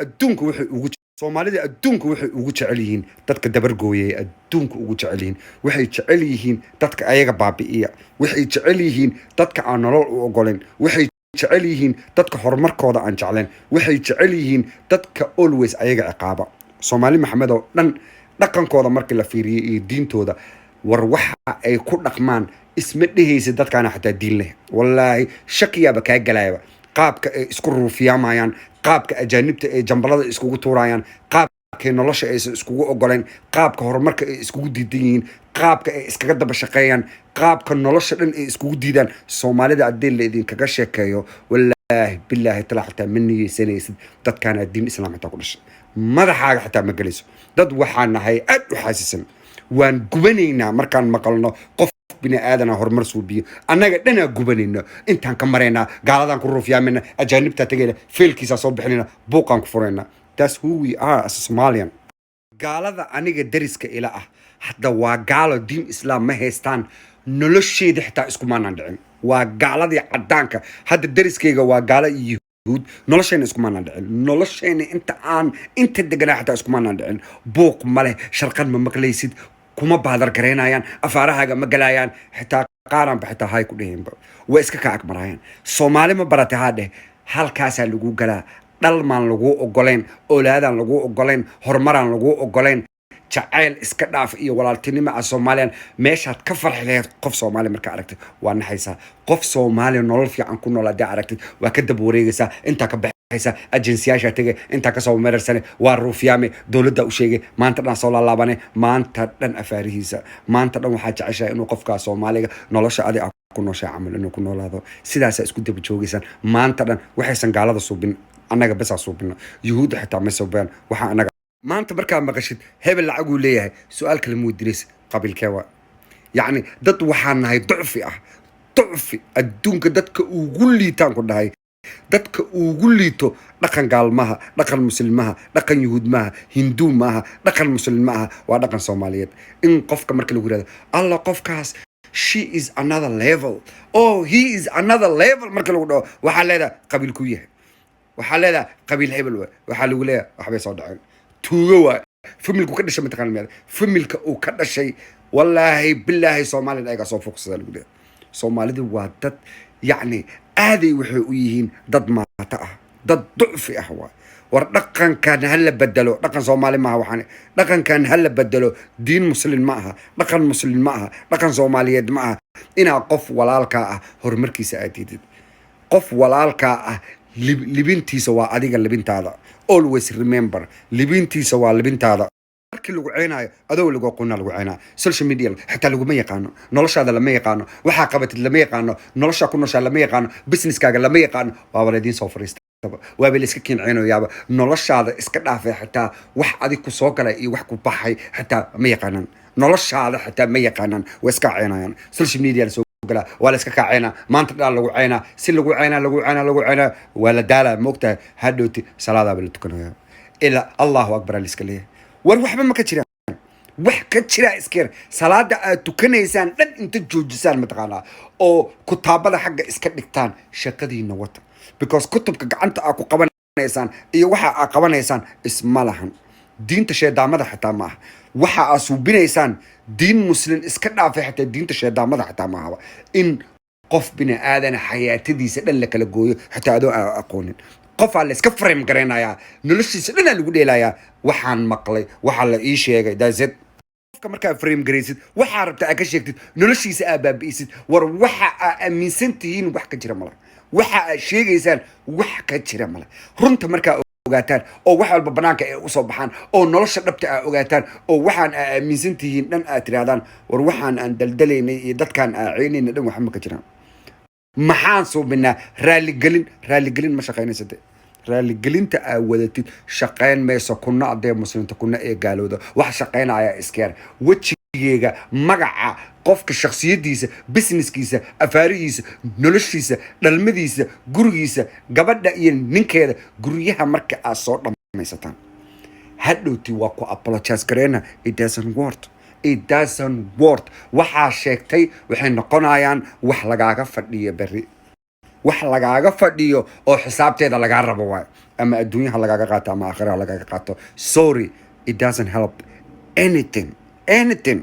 Adduunka waxay ugu, Soomaalida adduunka waxay ugu jecel yihiin dadka dabargooyay. Adduunka ugu jecel yihiin, waxay jecel yihiin dadka ayaga baabi'iya, waxay jecel yihiin dadka aan nolol u ogolayn, waxay jecel yihiin dadka horumarkooda aan jeclayn, waxay jecel yihiin dadka always ayaga ciqaaba. Soomaali Maxamed oo dhan dhaqankooda markii la fiiriyay iyo diintooda, war waxa ay ku dhaqmaan isma dhehaysa dadkaana xataa diin leh. Wallaahi shakiyaaba kaa galayaba qaabka ay isku ruufiyaamayaan, qaabka ajaanibta ay jambalada iskugu tuurayaan, qaabkay nolosha aysan iskugu ogolayn, qaabka horumarka ay iskugu diidan yihiin, qaabka ay iskaga daba shaqeeyaan, qaabka nolosha dhan ay iskugu diidaan. Soomaalida haddii la idinkaga sheekeeyo, wallaahi bilaahi talaa, xataa ma niyeysanaysid dadkaana diin Islaam xitaa ku dhashay. Madaxaaga xataa ma gelayso. Dad waxaa nahay aad u xaasisan. Waan gubanaynaa markaan maqalno qof bini aadana horumar suubiyo. Annaga dhanaa gubanayno, intaan ka maraynaa, gaaladaan ku ruufyaamayna, ajaanibtaa tegayna, feelkiisaa soo bixinayna, buuqaan ku furayna. That's who we are as a Somalian. Gaalada aniga dariska ila ah hadda waa gaalo, diin Islaam ma haystaan, nolosheeda xitaa iskumaanaan dhicin. Waa gaaladii cadaanka. Hadda dariskayga waa gaalo iyo Yahuud. Noloshayna iskumaanaan dhicin, noloshayna inta aan inta deganaa xitaa iskumaanaan dhicin. Buuq ma leh, sharqan ma maqlaysid, kuma baadar garaynayaan, afaarahaaga ma galayaan, xitaa qaaraanba xitaa hay ku dheheenba, way iska ka agmarayaan. Soomaali ma baratay? Haa dheh, halkaasaa lagu galaa. Dhalmaan laguu ogolayn, oolaadaan laguu ogolayn, horumaraan laguu ogolayn, jacayl iska dhaaf iyo walaaltinimo ah. Soomaaliyan meeshaad ka farxi lahayd qof Soomaali markaa aragtid waa naxaysaa. Qof Soomaaliya nolol fiican ku nool haddii aragtid, waa ka daba wareegaysaa, intaa ka baxaysa, ajensiyaasha tegay, intaa kasoo merersane, waa ruufyaame, dowladda u sheegay, maanta dhan soo laalaabane, maanta dhan afaarihiisa, maanta dhan waxaa jeceshahay inuu qofkaa Soomaaliga nolosha adi a ku nooshay camal inuu ku noolaado. Sidaasaa isku daba joogaysaan maanta dhan. Waxaysan gaalada suubin annaga basaa suubino. Yuhuudda xitaa ma suubeen waxaa annaga. Maanta markaa maqashid hebel lacaguu leeyahay, su-aal kale muu dilaysa, qabiilkee waa? Yacni dad waxaan nahay ducfi ah, ducfi. Adduunka dadka ugu liitaan ku dhahay, dadka ugu liito. Dhaqan gaal maaha, dhaqan Muslim maaha, dhaqan Yuhuud maaha, Hinduu maaha, dhaqan Muslim maaha, waa dhaqan Soomaaliyeed. In qofka marka lagu yihahdo, "Alla, qofkaas, she is another level," oh, "he is another level," marka lagu dhaho, waxaa leedahay qabiilku yahay, waxaa leedahay qabiil hebel waay. Waxaa lagu leeyahay waxbay soo dhaceen, tuugo waay. Familku ka dhashay mataqaan meel familka uu ka dhashay? Wallaahi bilaahi, Soomaalida ayagaa soo fuuqsada lagu leeyahay. Soomaalidu waa dad yacni aaday waxay u yihiin dad maata ah, dad ducfi ah waay. War dhaqankan ha la bedelo. Dhaqan Soomaali maaha waxaan, dhaqankan ha la bedelo. Diin Muslim ma aha, dhaqan Muslim ma aha, dhaqan Soomaaliyeed ma aha inaa qof walaalkaa ah horumarkiisa aad diidid. Qof walaalkaa ah libintiisa waa adiga libintaada. Always remember, libintiisa waa libintaada. Markii lagu ceenaayo, adoo lagu aqoona lagu ceenaayo, social media xitaa laguma yaqaano, noloshaada lama yaqaano, waxaa qabatid lama yaqaano, noloshaa ku noshaa lama yaqaano, businesskaaga lama yaqaano. Waaba laydiin soo fariistaba, waaba la iska kinceynayaaba. Noloshaada iska dhaafay, xitaa wax adig ku soo galay iyo wax ku baxay xitaa ma yaqaanaan. Noloshaada xitaa ma yaqaanaan, way iska ceenayaan. Social media la soo galaa, waa la iska kaceynaa, maanta dhan lagu ceynaa, si lagu ceynaa, lagu ceynaa, lagu ceynaa, waa la daalaa. Moogtahay, hadhowti salaadaaba la tukanaya, ilaa Allahu akbar la iska leeyahay. War waxba ma ka jiraan, wax ka jira iska yar. Salaada aad tukanaysaan dhan inta joojisaan, mataqaanaa, oo kutaabada xagga iska dhigtaan, shaqadiina wata, because kutubka gacanta aad ku qabanaysaan iyo waxa aad qabanaysaan isma lahan. Diinta sheedaamada xitaa ma aha waxa aad suubinaysaan. Diin Muslim iska dhaafay, xitaa diinta sheedaamada xitaa ma ahaba in qof bini aadana xayaatadiisa dhan la kala gooyo, xitaa adoo aan aqoonin. Qofaa la iska frame garaynayaa, noloshiisa dhanaa lagu dheelayaa. Waxaan maqlay, waxaa la ii sheegay, that's it. Qofka markaa frame garaysid, waxaa rabta aad ka sheegtid, noloshiisa aa baabi'isid. War waxa aa aaminsan tihiin wax ka jira male, waxa aad sheegaysaan wax ka jira male. Runta markaa ogaataan oo wax walba banaanka ay usoo baxaan oo nolosha dhabta aa ogaataan oo waxaan aa aaminsan tihiin dhan aad tirahdaan, "War waxaan aan daldalaynay iyo dadkaan aa ceynaynay dhan waxba ma ka jiraan, maxaan suubinaa?" Raaligelin, raaligelin ma shaqaynaysa de. Raaligelinta aa wadatid shaqayn mayso. Kuna adee Muslimta, kuna ee gaalowda, wax shaqaynaya iska yar. Wejigeega, magaca qofka, shakhsiyadiisa, businesskiisa, afaarihiisa, noloshiisa, dhalmadiisa, gurigiisa, gabadha iyo ninkeeda, guryaha marka aad soo dhammaysataan, hadhowti waa ku apologize gareyna. It doesn't work, it doesn't work. Waxaa sheegtay waxay noqonayaan wax lagaaga fadhiyo berri. Wax lagaaga fadhiyo oo xisaabteeda lagaa rabo waayo, ama adduunyaha lagaaga qaato ama aakhiraha lagaaga qaato. Sorry, it doesn't help anything, anything.